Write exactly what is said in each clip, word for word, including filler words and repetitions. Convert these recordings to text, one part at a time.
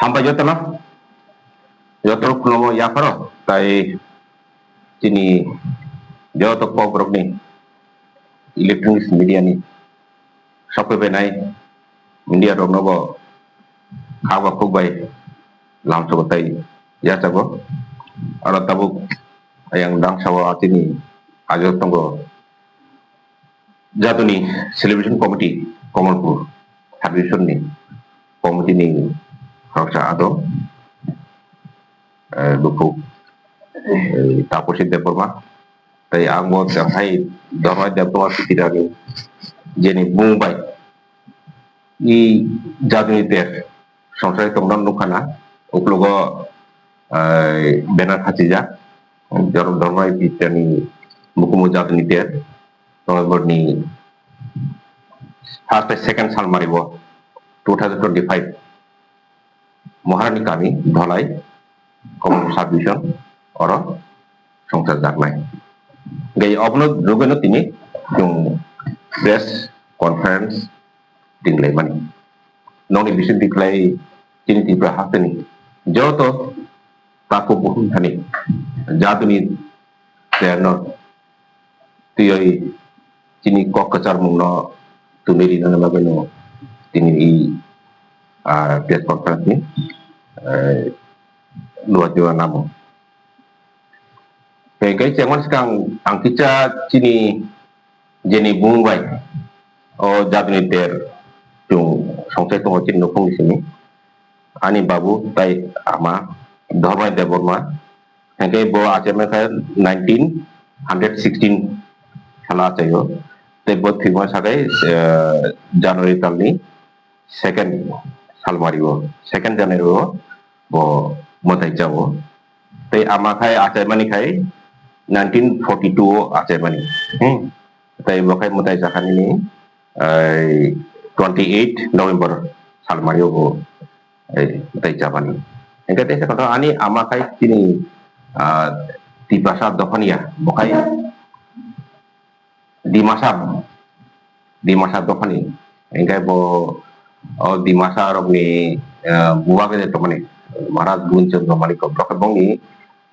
Hambai jotono, joto khulumgo yapharo, tai chini joto kokborokni electronics media ni sokphainai media rokno bo khakba khukbai lamsogo tai yachago. Aro tabuk ayang dangsao chini ajok tongo Jatoni Celebration Committee, Kamalpur, Sub Division ni committee ni khoroksa ado, eh, buphuk, eh, Taposi Debbarma, tei ang bo tei hai Dharma Debbarma Pitirani, jeni bung bai i jatoni ter songchai tongna nukha na, uklogo, eh, banner khachijak, Dharma Pitirani bukumu jatoni ter, November ni first tei second salmari o two thousand twenty-five Maharani kami Dholai, Kamalpur Sub Division, oro songchar jaknai. Gai obono jogeno tini chwng press conference ringlaimani. Nokni bising tikhlai chini Tripura hasteni joto takhuk bukhuk thani jatoni terno twiwi chini kok kwcharmungno twnwi rinani bagwino tini i, ah, press conference ni, eh, luatwi namo. Tei hwnkhe chengmani swkang ang kisa chini jeni bung bai o jatoni ter chwng songchai tongo chini nukhungni simi. Ani babu tai ama Dharma Debbarma. Hwnkhe bo achaimani khe nineteen hundred sixteen salo achaio. Tei bo thwima sakai, eh, January talni second salmari o, second January o bo mwtai chao. Tei ama khai achaimani khai nineteen forty-two o achaimani. Hmm. Tei bo khai mwtai chakha nini, eh, twenty-eight November salmari o bo, eh, mwtai chabani. Hingke tei se kotor ani ama khai chini, ah, Tiprasa dophani ya, bo khai Dimasa, Dimasa dophani. Hingke bo, o Dimasa rokni, eh, buwa gede tongmani, Maharaj Govind Chandra Manik, bo khe bongni,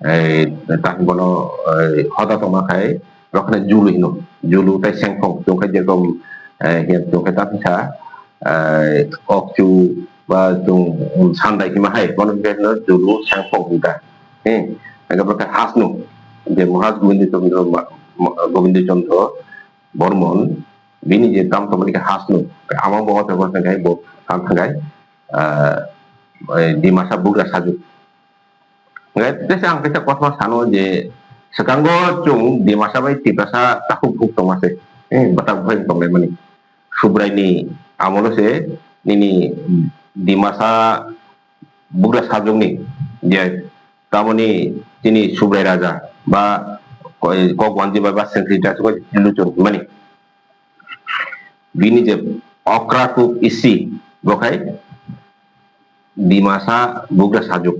eh, tang bono, eh, hoda tongma khai, rokne julu hino, julu tei sengphong, tong khai jerokom, eh, hiya tong khai ta phisa, eh, okchu ba chung sandai hima hai, bono hingke no julu sengphong hingka. Eh, hingke bo khe hasnu, je Maharaj Govind Chandra Ma-, Ma-, Govind Chandra Bormon, bini je tam tongmani khe hasnu, ama bo o tongma thangkhai bo tam thangkhai, ah, eh, Dimasa bugra sajwk. Hingkhe tesa ang kaisa kothoma sano je, swkango chwng Dimasa bai Tiprasa takhuk bukhuk tongma se, eh, bwtak buphang tonglaimani. Subraini amolo se nini Dimasa bugra sajwkni je tamoni chini Subrai Raja ba koi-, kok wanji bai ba sengkri ja koi luchon himani. Bini je okra kuk isi bo khai Dimasa bugra sajwk.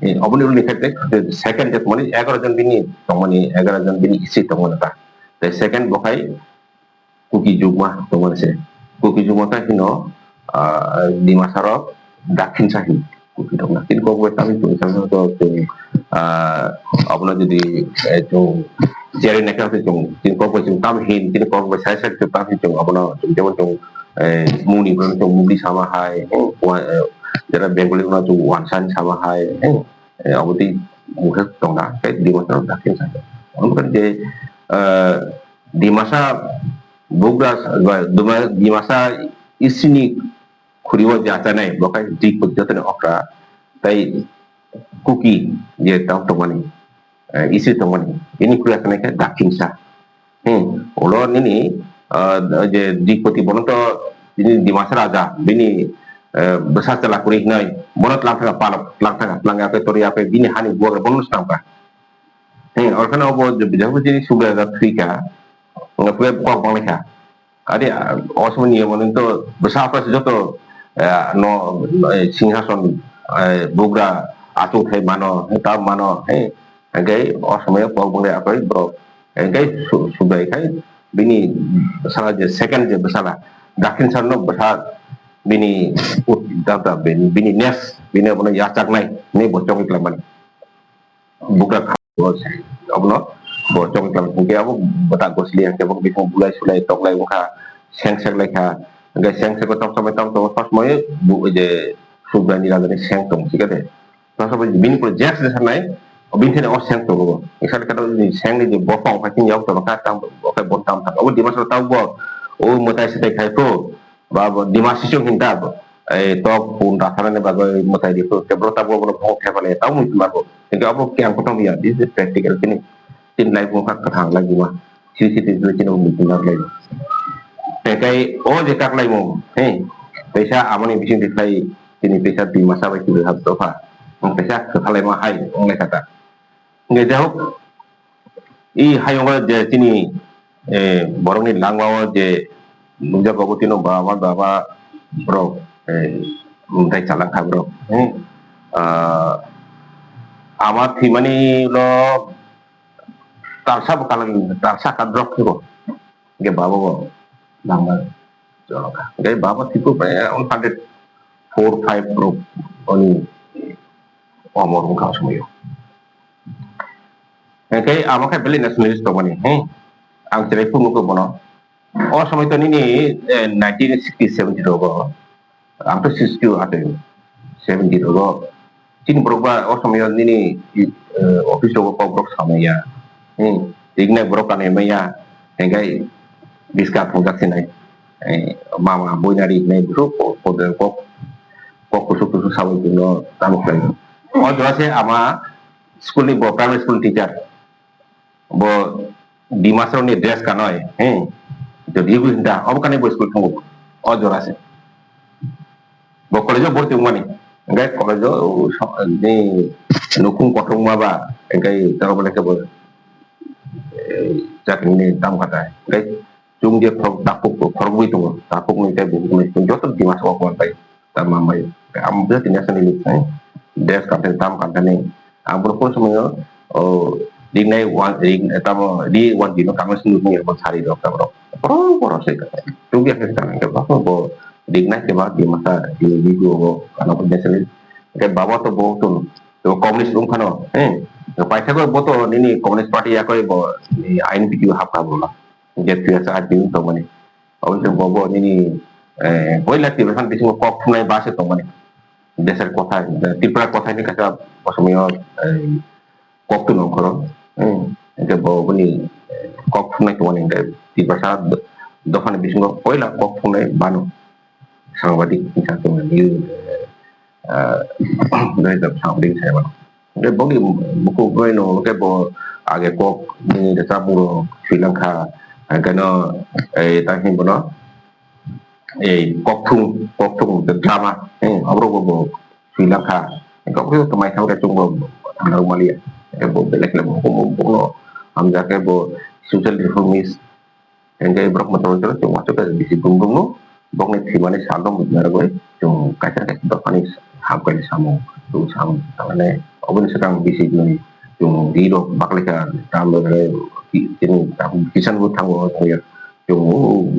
Eh, oboni ulo ni khai tei second je tongmani egaroh jon bini tongmani, egaroh jon bini isi tongmani ta. Tei second bo khai Kuki Jugma tongmani se. Kuki Jugma ta hino, ah, Dimasa rok Dakhin sa hin. Kuki rok na. Chini kok bai tamni chwng sa to chwng, ah, abono jodi, eh, chwng jeri naikha se chwng, chini kok bai chwng tam hin, chini kok bai sai sai chwng tam hin chwng abono chwng jemon chwng, eh, muni bono chwng mugri sama hai, eh, wa-, eh, jera Bengali bono chwng wansan sama hai, eh, eh, abo tei mungsa tongna, tei Dimasa rok Dakhin sa. Omo khe je, eh, Dimasa bugra, ba, Dima-, Dimasa isini khuri o je achanai, bo khai Dipoti jotoni okra, tei Kuki je tamo tongmani, eh, isi tongmani, ini khuri achanai khe Dakhinsa. Hmm, ulo nini, eh, je Dipoti bono to bini Dimasa raja, bini, eh, bwsa chwla kwrwi hinoi, bono tlang thangkha palok, tlang thangkha, tlang ya khe tori ya khe bini hani bubagra bono tangkha. Hmm, orkhano obo je bijak bini Subrai raja thwikha, wngkha kok banglaikha. Adi, ah, o somoni niyom hwn to bwsa aphra se joto, eh, no, eh, singhason, eh, bugra achuk thai mano, ta mano, eh, hingke o somoi o kok bangre aphai borok, hingke su-, Subrai khai bini bwsala je second je bwsala, Dakhin sar no bwsa bini ut-, da-, da-, bini, bini next bini abono yachaknai hinwi bo chongwi khlaimani. Bugra kha-, bo, abono bo chongwi khlaimani. Hinkhe abo bwtak gosli hinkhe bo bising bulai sulai toklai wngkha, seng sek lai kha. Hinkhe seng sek tong samai tong tong, first moi bu-, je Subraiyani rajani seng tong, thik ase? Tong samai bini pore je se sanai, bini thani o seng tongo. Eksa khe to seng ni je bopong phai tin yok tong kha, tam, o khe bo tam thang. Abo Dimasoro tabuk bo, o mwtai swtai khai kho. Ba bo Dima sisung hinta bo, eh, tok pun rathana ni bagwi mwtai di, to tebro tabuk bo phok thepale, tabuk mui tuma bo. Hinkhe abo khe ang kothom ya, this is practical thing. Tin lai bo kha kathang lai bo ma. Siri siri siri siri bo mui tuma lai. Tei kai o je kak lai mo, he, teisa amoni bising di khai, tini teisa Dimasa bai tini hap dopha. Teisa kwthalai ma hai, wng lai kha ta. Hinkhe jahok, i hayungo je chini, eh, borokni langmao je nukjago, obo tino baba, baba borok, eh, mwtai chalangkha borok, hmm. Ah, ama thwimani ulo talsa bo kalang, talsa kadrok khe bo. Hinkhe baba bo langma chalangkha. Hinkhe baba thwiphuru bai one hundred four five borok oni omor wngkha o somoio. Hinkhe amo khe belai nationalist tongmani, he? Ang chwrai phunukgo bono. O somoi to nini, eh, nineteen sixty seventy rogo, ang to sixty atwi, seventy rogo. Chini borok ba o somoi nini, eh, office rogo kok borok samaya. Hmm. Rignai borok kanwi maya. Hinkhe biska phungjak sinai. Eh, mama boina rignai bwswk kok, kok, kok, kok kusuk kusuk sawi tongno tamo khlai. O jora se ama school ni bo primary school teacher. Bo Dimasarokni dress kanoi, he, jodi ego hinta, obo kanwi bo school thango, o jora se. Bo college o borti wngmani, hinkhe college o, ni nukhung kothok wngma ba, hinkhe taro bole khe bo, eh, chakri ni tam kha ta, hinkhe chwng je khorok takhuk, khorokbwi tongo, takhuk ni tei bukhuk ni, chwng joto Dimasa o kok bai. Tamo bai, ang bo tini asani ni, eh, dress kanthani, tam kanthani. Ang bono phone somoyo, o, rignai wan, rig-, tamo, ri wan dino kangma simi simi bo sari rok tamo rok. Borok, borok se ka. Tubya khe tamo khe bo, bo rignai khe ba, Dimasa, di, di go, bo, ano ko desali. Khe baba to bo tun, to communist wng phano, eh. To paithago bo to nini communist party yakoi bo, ni I N P T hap ka bo la. Je tuya sa adi tongmani. Oboni bo bo nini, eh, poila Tibetan bisingo kok thumnai ba se tongmani. Desar kotha, Tripura kotha ni kaisa bo somoyo, eh, kok tu nongkhoro. Hmm. Hinkhe bo boni, eh, kok thumnai tongmani hinkhe Tiprasa do-, dophani bisingo poila kok thumnai bano. Sangbadik hinsa tongmani, eh, ah, doi jab sangbadik hinsa mano. Hinkhe boni bukhuk bai no hinkhe bo age kok ni rwchapmung rok sui langkha, hinkhe no, eh, tang hini bono, eh, kokthung, kokthung drama, eh, aborok bo, bo sui langkha. Hinkhe obo to mai thang khe chwng bo hamjak maliya. Hinkhe bo belai kheno bo, bo, bo no hamjak khe bo social reformist. Hinkhe borok motom motom chwng uansuk khe bisi brum brum no bokni thwimani sal no narwgwi chwng kaisa kaisa dophani hamkrai samung chwng samung tamani oboni swkang bisi nwi chwng ri rok baklaikha tamni bagwi chini tabuk kisan bo thango chwng o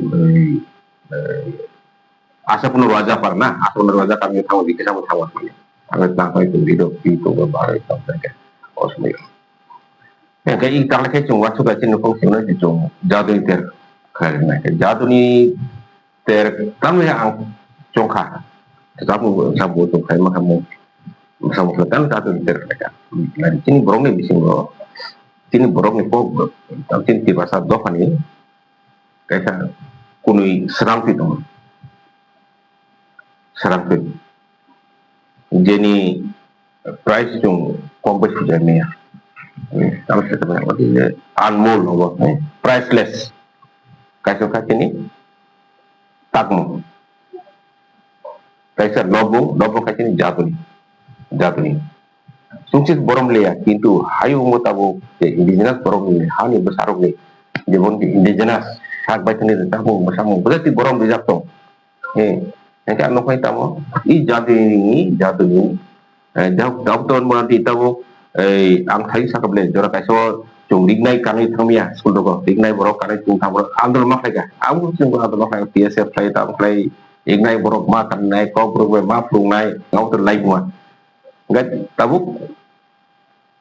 asa kuno raja parna asa kuno raja kami thango kisan bo thango mani aro tangkhai chwng ri rok ri tongo bagwi tongkha o swmai. Hinkhe i tangla khe chwng uansuk kha chini nukhung simi no chwng jaduni ter khlai rwna khe jaduni ter tamni ang chongkha. Tabuk sabu chwng khlai mankha mo. Sabu khlai tam jaduni ter khlai kha. Chini borokni bisingo chini borokni kok chini Tiprasa dophani kaisa kunui srangtwi tongo. Srangtwi. Jeni price chwng kok bai sujak maya. Tamo se tamo abo khe unmold obo, eh, priceless. Kaisa kha chini takmo. Kaisa lobung, lobung kha chini jaduni. Jaduni. Chwng se borom leya, kintu hayung bo tabuk je indigenous borok ni hani bwsarok ni, jebon ki indigenous sak bai thani takmo bwsamung bwsati borom rijak tong. He, hinkhe ang nukha tamo, i jaduni, jaduni, eh, dok-, doktor mati tamo, eh, ang thai saka bole, jora kaisa o chwng rignai kanwi thangmya, school rogo, rignai borok kanwi chwng thang borok, andolon ma khlaika, ang bo chwng andolon ma khlaika, T S F khlai, tamo khlai, rignai borok ma kanai, kok borok bai ma phwrwngnai, ang bo to lai buma. Hingke tabuk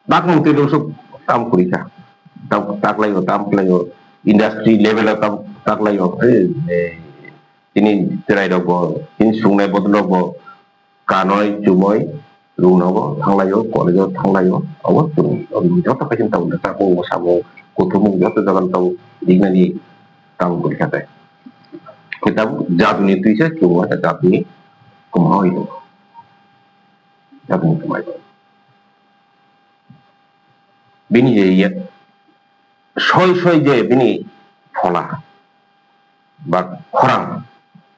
takmung twi rwsuk tam kwrwi kha. Tam taklaio, tam kwlaio, industry level o tam taklaio. Ei, ei, tini chwrai rok bo, tini sungnai bodol rok bo kanoi, chumoi, rung nogo thanglaio, college o thanglaio, abo chwng joto khe chwng tabuk samung, samung, kuthumung joto jaga tabuk ringnani tamo kwrwi kha tei. Khe tabuk jaduni twi se chwng uaisa jaduni kwma oi tongo. Jaduni kwma oi tongo. Bini je ye, soi soi je bini phola ba khorang,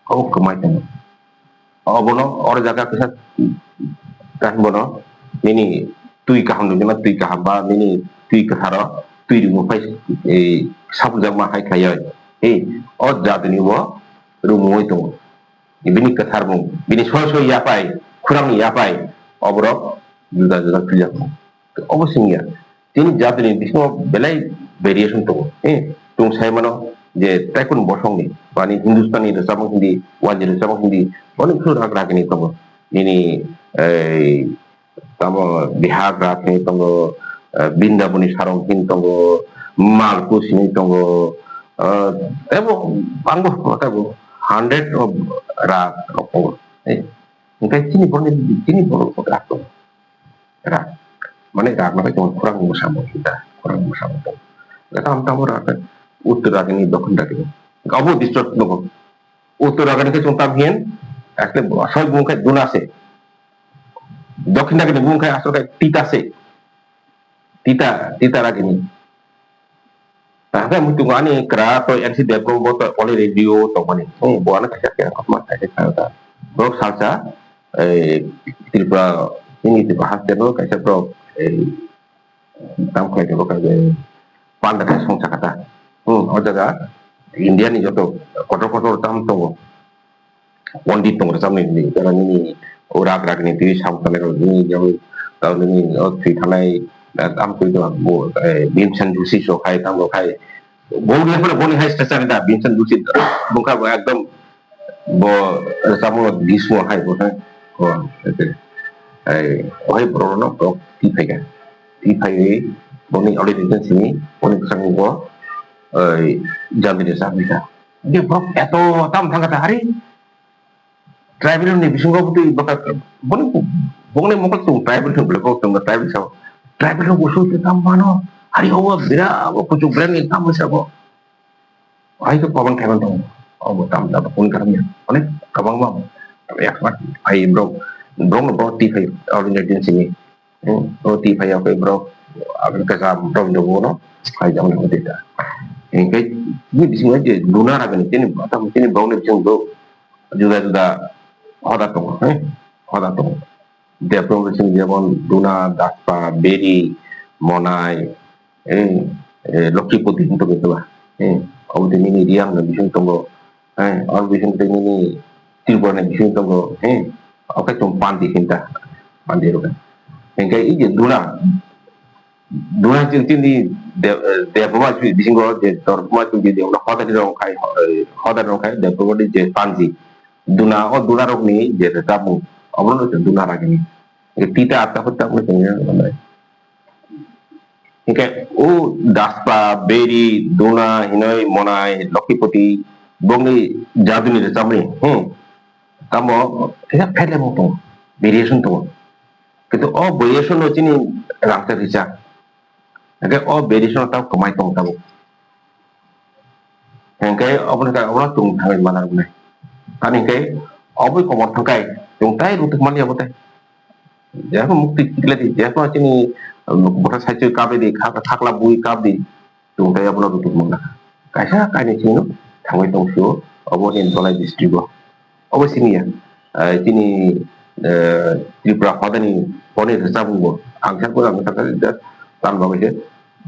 obo kwmai tongo. Obono oro jaga kisa, bono nini twi kaham nukjana, twi kaham ba nini twi kwtharo twi rimung phai, ei, sapjakma hai khlaiwi, ei, o jaduni bo rumungwi tongo. Bini kwtharmung, bini soi soi yaphai, khorangni yaphai, oborok juda juda philjak. Obo singya. Tini jatini bisingo belai variation tongo. Eh, chwng sai mano je Taikun bosongni, bani Hindustani rwchapmung hindi, wanjwi rwchapmung hindi, boni bisingo rak rakini tongo. Nini, ei, tamo Bihar rak hini tongo, eh, Bindaboni sarong hini tongo, Malkus hini tongo, eh, ebo bangbo kota bo hundred of rak rok tongo. Eh, hingke chini borokni, chini borok rak tongo. Rak. Mane rak no khe tongo khorang bwsamo hinta, khorang bwsamo tongo. Tamo tamo rak khe uttor rakini, dokhin rakini. Abo distort nogo. Uttor rakini khe chwng tam hin, asle asol bumung khe duna se. Dokhin rakini bumung khe asol khe tita se. Tita, tita rakini. Tangkhe muitungo ani kra to N C Debbarma bo to already D O tongmani. Hmm, bo ano kaisa khe hotma kaisa khe ta. Borok salsa, eh, Tripura, ini Tripura haste no kaisa borok, eh, tam khlai tongo kaisa panda kaisa songsa kata. Hmm, o jaga India ni joto kotor kotor tam tongo. Pondit tong rwchapmani hinwi, jara nini o rak rak ni twi samung tangnai rok nini jagwi, tamo nini o thwi thanai, eh, tamo koi do bo, eh, Bhimsen Joshi so khai tamo khai. Bo ni phano boni hai stature da Bhimsen Joshi bungkha bo ekdom bo rwchapmung Bhismo hai bo khai. O, ete. Ai, o hai borok no borok twi phai kha. Twi phaiwi boni already sini boni bwskango bo, eh, jandini chapri kha. Hingke borok eto tam thangkha ta hari. Tribal ni bisingo bwtwi bwkha boni bongni mokol tung tribal thung bwlai kok tung tribal sao. Tribal rok usu te tam mano. Hari obo bira obo kuchuk brand ni tam sabo. Hai khe koban khaiman tongo. Obo tam tam kun karam ya. Onek kabang bang. Expert ai bro. Bro no bro ti khai already sini. Hmm, o twi phai ya khe borok, aboni kasa borok ni dogo no, hai jang ni hote ta. Hingke, ni bisingo je duna ragani, tini, tini borok ni bisingo do, juda juda hoda tongo, he, hoda tongo. Development bising jemon duna, daspa, beri, monai, eh, eh, lokhi poti hinto ke tula, eh, obo tini ni riang ni bising tongo, Hai, oro bising tei nini Tripura ni bising tongo, he, oke chwng pandi hinta, pandi rwkha. Hingke i je duna, duna chwng chini de-, Debbarma bisingo je Debbarma chwng je hoda ni rong khai, hoda ni rong khai Debbarma ni je pandi. Duna, o duna rok ni je tabuk, obono chwng duna ragini. Tita atta hutta hwnwi tongya. Hingke o daspa, beri, duna, hinoi, monai, lokhipoti, bongni jaduni rwchapmani, hmm, tamo kisa phetlemo tongo, variation tongo. Kintu o variation no chini rangchak risa. Hingke o variation no tamo kwmai tongo tabuk. Hingke obono khe obono chwng thangwi mana rwnai. Tamni hingke oboi komor thangkai chwng tai rutuk mani abo tai. Jehon mukti tikle di, jehon chini, um, bwkha saichwi kap di, khak-, khakla bui kap di, chwng tai abono rutuk mangna. Kaisa kainwi chwngno thangwi tong phio, obo ni Dholai district o. Obo sini ya, eh, chini, eh, Tripura hodani boni rwchapmung bo ang khe ang khe tam bagwi se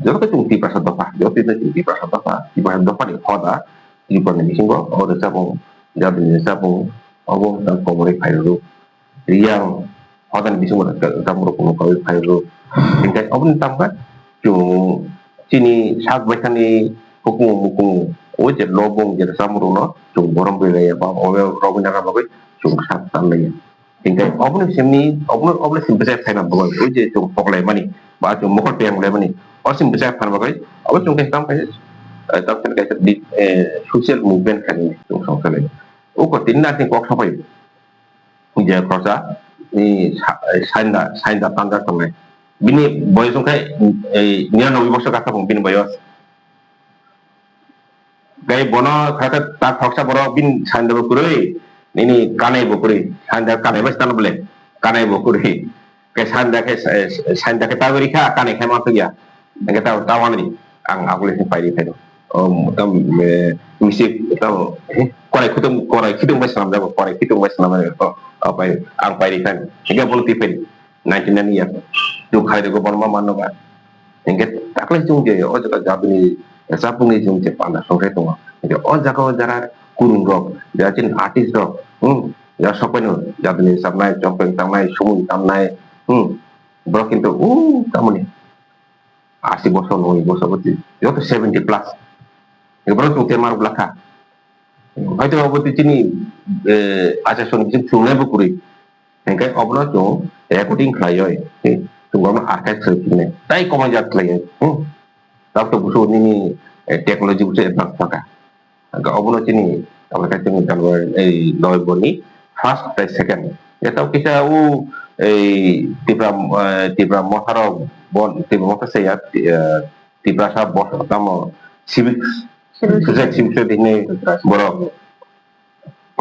joto khe chwng Tiprasa dopha, joto khe chwng Tiprasa dopha, Tiprasa dopha ni hoda Tripura ni bisingo o rwchapmung, jaduni rwchapmung obo wng tang komorwi phai rwrwk. Riyang hodani bisingo rwchapmung rok phai rwrwk. Hinkhe oboni tamo khe chwng chini sak baithani hukumu mukumu o je lobong je rwchapmung rokno chwng borom rwlaiya ba obo rwgwi nana bagwi chwng sak tanlaiya. Hinkhe obono simi, obono, obono simi bwsai phaina bagwi, oi je chwng poklaimani, ba chwng mokol peyang laimani, o simi bwsai phan bagwi, obo chwng khe tamo khe, eh, tamo khe kaisa di-, eh, social movement khainai chwng songsa lai. O ko tini na tini kok sapai, je khoroksa, ni sa-, sainda, sainda tanja tongnai. Bini boyos wngkha, eh, niranoboi bosor gasa bini boyos. Tei bono kha khe ta khoroksa borok bini sanda bo kwrwi, nini kanai bo kwrwi, sanda kanai bai sitano bole, kanai bo kwrwi. Khe sanda khe, eh, sanda khe ta kwrwi kha, kanai khe ma thukya. Hingkhe ta, ta wanri, ang abole khe pairi phai rw. O, tam, eh, misik, tam, eh, korai khitung, korai khitung bai swnamjak, korai khitung bai swnamjak, o, o, pai, ang pairi kha. Hingkhe bono twi phai. Ninety nine year. Chwng khairokgo bono ma manno ba. Hinkhe taklai chwng je o jaga jabini chapungni chwng je panda songkhe tongo. Hinkhe o jaga o jara kwrwngrok, jara chini artistrok, hmm, jara sokpaino jabini chamnai, chongpeng chamnai, sumui chamnai, hmm, borok kintu o tamoni asi bosor, noi bosor, joto seventy plus. Hinkhe borok chwng tei marwk lakha. Hoito obo twi chini, eh, acha soni bising chwngnainbo kwrwi. Hinkhe obono chwng recording khlaiwi, eh, chwng obono archive khlai philnai. Tai komo jak khlaiwi, hmm. Tabuk to buso nini, eh, technology buso advance thangkha. Hinkhe obono chini, tabuk khe chini January, ei, November ni first tei second. Eto kisa o, ei, Tipra, eh, Tipra motha rok, bon, Tipra motha se ya, eh, Tiprasa bos-, tamo civics, Civics. Project civics tini Tiprasa. Borok,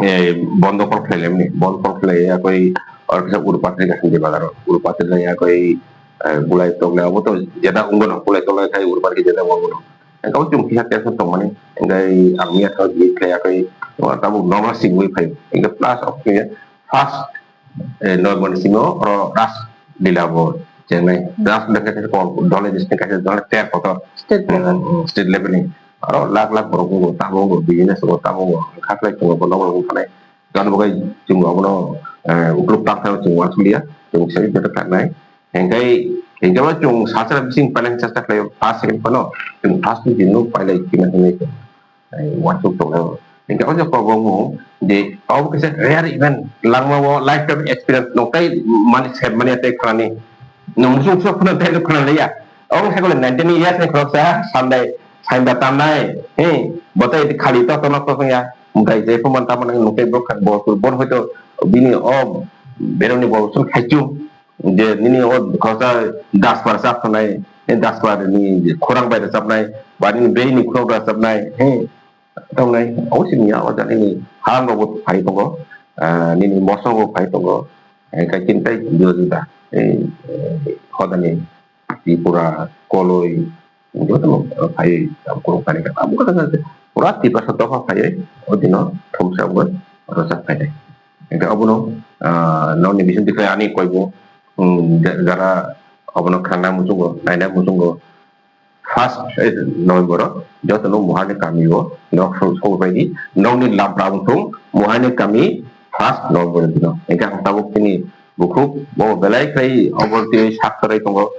eh, bondo kok khlai lemni, bondo kok khlai ya koi, or kisa Urupatri kaisa di bagaro, Urupatri na ya koi, eh, bulai tok le abo to jeda unggono, bulai tok le khai Urupatri jeda unggono. Engkau chum kisa tension tongmani, engkai ang ya thok di khlai ya koi, tabuk normal singwi phai, engkai plus of khe first eh, noi boni simi o oro Ras Lila bo chengnai. Ras Lila khe kok dole district kaisa dole ter kotor. State level. Hmm, state level ni. Oro lakh lakh borok wngo, tamo wngo, business wngo, tamo wngo. Khaklai chwng bo nobo wng thanai. Gan bo kai chwng abono, eh, ukluk tang thang chwng uansukliya. Chwng sai better kharnai. Hengkai, hengkai bo chwng sachra bising pailai chesta khlai first second phano chwng first ni jinu pailai kina hinwi. Ai, uansuk tongnai. Hingke o jaga bo wng je, obo kaisa rare event, langma o lifetime experience, noktai mani sep mani tei khnani. Nung musuk sok phano tei khnani ya. Obo sakole nineteen years ni khoroksa, sandai, sanda tamnai, he, botai khali to tono to ya. Mutai je phaman tamani noktai bo khat bo, bo hoito bini o beroni bo sun khaichu. Je nini o khoroksa das bar sak tongnai, eh, das bar ni khorang bai rwchapnai, ba nini bini khorang rwchapnai, eh, tongnai, o simi ya, o jani ni halang rok bo phai tongo, ah, nini mosong bo phai tongo, eh, kai tin tai juda juda, eh, eh, hodani Tripura, Koloi, jotono phaiwi abo kwrwng kani kha. Abo kwrwng kha pura Tiprasa dopha phaiwi o dino thumsa wngwi rwchap phainai. Hingkhe obono, ah, nokni bisingtwi khe ani koibo, um, ja-, jara obono khangnai muchungo, nainai muchungo first, eh, November o jotono Muharni kami o nok song, song baidi nokni lampra wngthung Muharni kami first November dino. Hingkhe ang tabuk chini bukhuk bo belai khlai obo twi sak kwrwi tongo,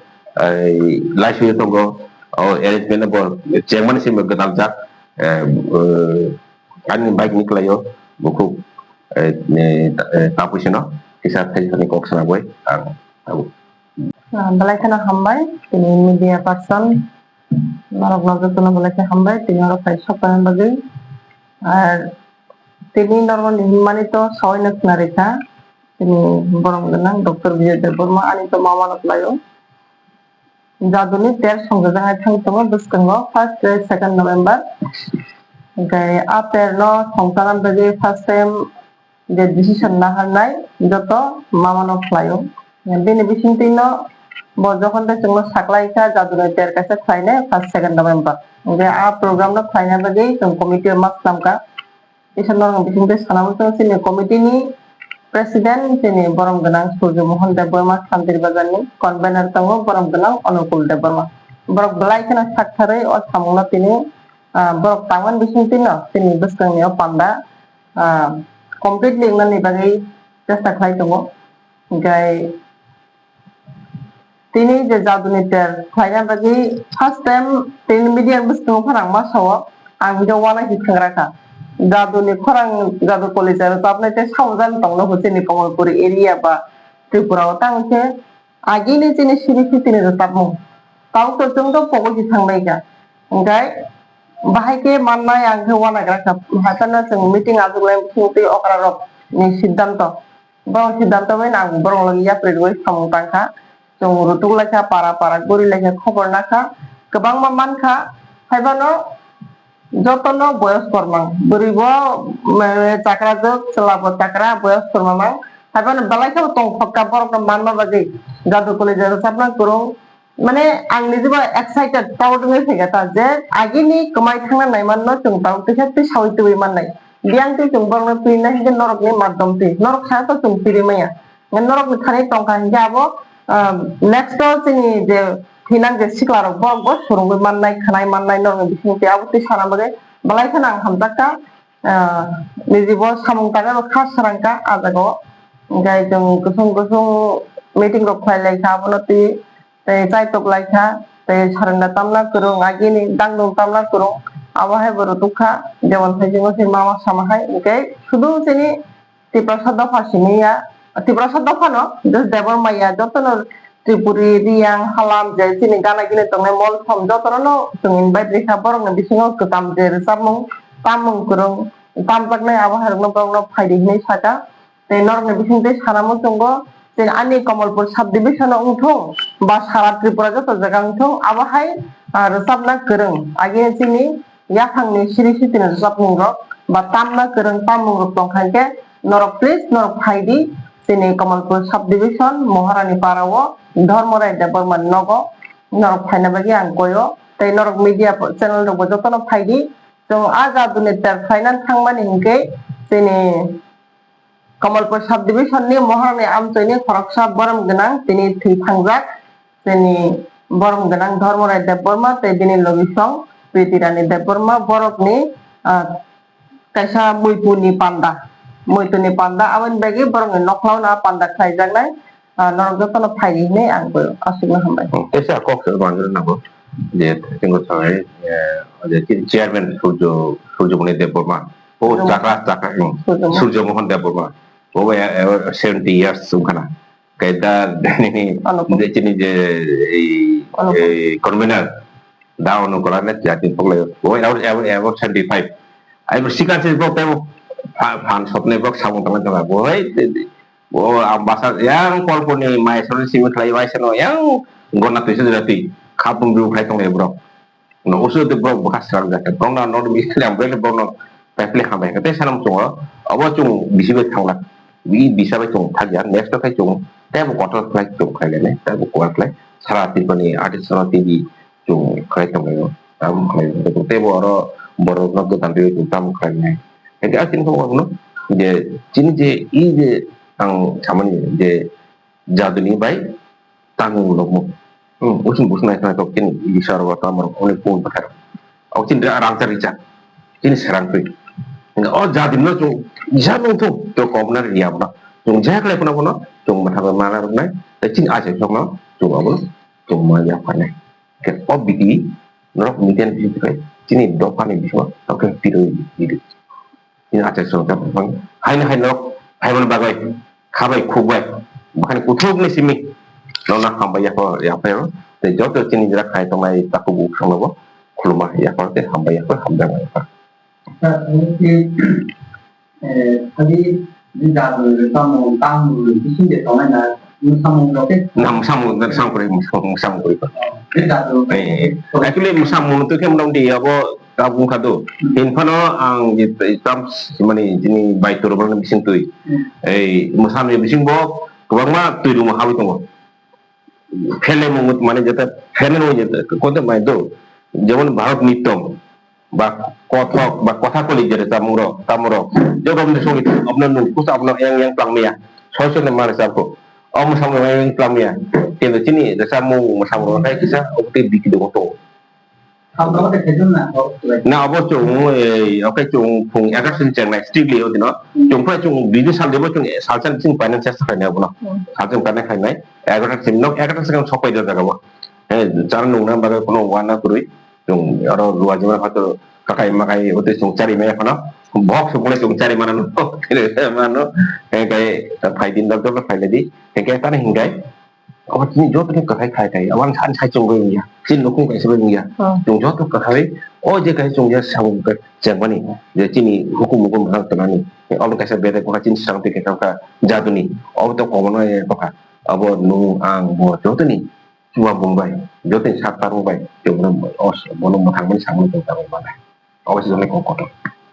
eh, laiswi tongo, o arrangement bo chengmani simi gwdal jak, eh, eh, ani bike ni kwlaio bukhuk, eh, eh, ta-, eh, tapui sino kisa thaisani kok sana boi ang tabuk. Ah, belai kheno hambai, tini media person, norok no jotono belai khe hambai, tini oro phai sok tongna bagwi. Ar tini norok ni hinmani to sawai no khna rikha, tini borom gwnang Doctor Bijoy Debbarma ani to mama no kwlaio. Jaduni ter songjajaknai thang tongo bwskango first tei second November. Hingkhe a ter no songchana bagwi first time je decision naharnai joto mama no khlaio. Bini bisingtwi no bo jokhon tei chwngno saklai kha jaduni ter kaisa khlainai first second November. Hingkhe a program no khlaina bagwi chwng committee o ma swnam kha. Kisa norok bisingtwi sana muchungo chini committee ni president chini borom gwnang Surjo Mohan Debbarma Santir Bazar ni, convener tongo borom gwnang Onukul Debbarma. Borok belai kheno sak tharwi o samung no tini, ah, borok tangmani bisingtwi no chini bwskang ni o panda, ah, completely wngnani bagwi chesta khlai tongo. Hingkhe tini je jaduni ter khlaina bagwi first time tini media bwskango phano ang ma sao, ang hwnkhe uanaikhe thangrakha. jaduni khorang, jadu kolija rwchapnai tei saujani tongno hwsini Kamalpur area ba Tripura o tang khe agini chini siri sitini rwchapmung. Tau to chwng to pogwi si thangbai kha. Hwnkhe bahai khe mannai ang khe uanagra kha. Haphano chwng meeting ajuklai bising twi okra rok ni siddhanto. Borok siddhanto bai nang borok lok yapri rwui samung tang kha. Chwng rutuk lai kha, para para guri lai kha, khobor na kha. Kwbangma man kha. Haibano jotono boyos kormang. Bwrwi bo, mm, chakra jwk, chwla bo chakra, boyos korma mang. Haibano belai khe tong thok kha borok no manma bagwi. Jadu kolija rwchapna kwrwng. Mane ang nijebo excited, proud wngwi phaikha ta je agini kwmai thangna naimanno chwng tau twi khe twi saui twiwi mannai. Biyang twi chwng borokno twi na hinkhe norokni madom twi. Norok sa to chwng twi maya. Norokni thani tongkha hinkhe abo, ah, next o chini je thinang je siklarok borok bo swrwngwi mannai, khwnai mannai norokni bisingtwi abo twi sana bagwi belai kheno ang hamjakha. Ah, nijebo samung tangwi bo kha swrangkha ah jagao. Hinkhe chwng kusung kusung meeting rok khlai lai kha abono twi. Tei chaitok lai kha, tei sarenda tamna kwrwng, agini dangdung tamna kwrwng, abo hai bo rutuk kha, jemon phai jemon se mama sama hai, hinkhe sudu chini Tiprasa dopha simi ya, Tiprasa dopha no, just Debbarma ya, jotono Tripuri, Riyang, Halam, je chini gana gini tongnai mol som, jotono no chwng invite rikha, borokni bisingo kwcham je rwchapmung, tamung kwrwng, tamjaknai abo hai rokno borokno phaidi hinwi sakha. Tei norokni bisingtwi sana muchungo, chini ani Kamalpur subdivision o wngthung ba sara Tripura joto jaga wngthung, abo hai, ah, rwchapna kwrwng. Agini chini yaphangni siri sitini rwchapmung rok ba tamna kwrwng tamung rok tongkha hinkhe norok please norok phaidi chini Kamalpur subdivision Moharani para o Dharmorai Debbarma ni nogo norok phaina bagwi ang koyo. Tei norok media channel rok bo jotono phaidi. Chwng ah jaduni ter khlaina thangmani hinkhe chini Kamalpur subdivision ni Moharani amchoini khoroksa borom gwnang tini thwi thangjak, chini borom gwnang Dharmorai Debbarma tei bini logisong Pritirani Debbarma borokni, ah, kaisa muituni panda, muituni panda aboni bagwi borokni nokhlao no panda khlaijaknai, ah, norok jotono phaidi hinwi ang bo aswkno hambai. Hmm, tesa kok se manjak nango je thingo sangai, eh, je chini chairman Surjo, Surjomoni Debbarma. O Surjo chakra, chakra, hmm. Surjo Mohan. Surjo Mohan Debbarma. O ya, eh, seventy years wngkhana. Khe da nini Ano ko. Je chini je, ei, Ano ko. Ei, convener. Da ono kola ne jati pokle. O ya, ya, ya, seventy five. Ai bo sikha se bo tebo pha-, phan sopne bo samung tangna tangna. Bo hai, bo ambasa yang kolponi mai sori simi khlai bai seno yang gona tuisa jati. Khapung du khai tongle bro. No, usu de borok bwkha srang jaka. Borok no, no, bisi khlai ang, borok no, paipli hambai. Tei sanam chungo, abo chung bisi bai thangla. Bi bisa bai chung thakya, next to khai chung, tei bo kotor khlai chung khai le, tei bo kotor khlai. Sara Tripura ni artist sara T V chung khai tong lai. Tam khai tei bo oro borok no dokan tei chung tam khai nai. Tei a chini kok no, je, chini je, i je, ang samani, je, jaduni bai, tangmung nukmung. Hmm, usung busung nai khna tok chini Isor bo tamo rok onek pun pathar. Au chini ra rang chari cha. Chini serang twi. Nga o jadi no chung isa nung thung to kom na ri yam no. Chung jak le kono kono chung matha bai mana rok nai. Te chini aje sok no chung abo chung ma ya pa nai. Ke o biti norok miten bi kai chini dopha ni bisma. Oke, tiro di. Ini achai song kha bang. Haino haino, haino bagwi, khabai khukbai, bakhani kuthuk ni simi. Nona hambai yako, yapero. Te joto chini jira khai tongnai taku bu khangno bo. Khuluma yako te hambai yako, hambai yako. Eh, tadi di dalu tamu, tamu, di sini dia tongnai na, musamu roke. Na musamu, na musamu kuri, musamu, musamu kuri. Di dalu. Eh, eh. Actually, musamu tu khe mudam di abo, Tabuk wngkha do. Hmm. Hini phano ang je tam mani jini bai toro bangni bising twi. Hmm. Ei mwsamni bising bo kwbangma twi rwma habwi tongo. Phele mung mani jeta phele mung jeta kote mai do. Jemon Bharat Nityam ba Kathak ba Kathakali jere chamung rok, tamo rok. Je romni songni abno nung kusa abno yang yang tlang maya. Soi soi mani sako. Om samung yang yang tlang maya. Tendo chini resa mung samung rok hai kisa obte biki do to. Na, abo chwng, eh, oke, chwng phung egarsini chengnai, strictly, o dino. Hmm. Chwng phai chwng bini sal debo chwng salsa chwng finance chesta khainai abono. Hmm. Salsa chwng finance khainai, egarta chwng nok, egarta chwng sok pai da jaga bo. Eh, char nung na bagwi kono wana kwrwi. Chwng aro ruwa jima khato kakai makai ote chwng chari maya khano. Bok se bole chung chari mano, mano, hingke phai din dok dok phai ledi, hingke tani hingke, o chini joto ni kwthai khai khai, o ang san sai chung bai ya, chini nukhung kaisa bai ya, chung joto kwthai, o je kai chung ya samung ke chengmani, je chini hukum hukum rang tanani, o kaisa bere ko chini sang te ke ka jaduni, o to komono ye bokha, abo nung ang bo joto ni chuwa bung bai, joto ni sat tarung bai, chung bono mwthang mani samung chung ta bai mano, o se jone ko kotor.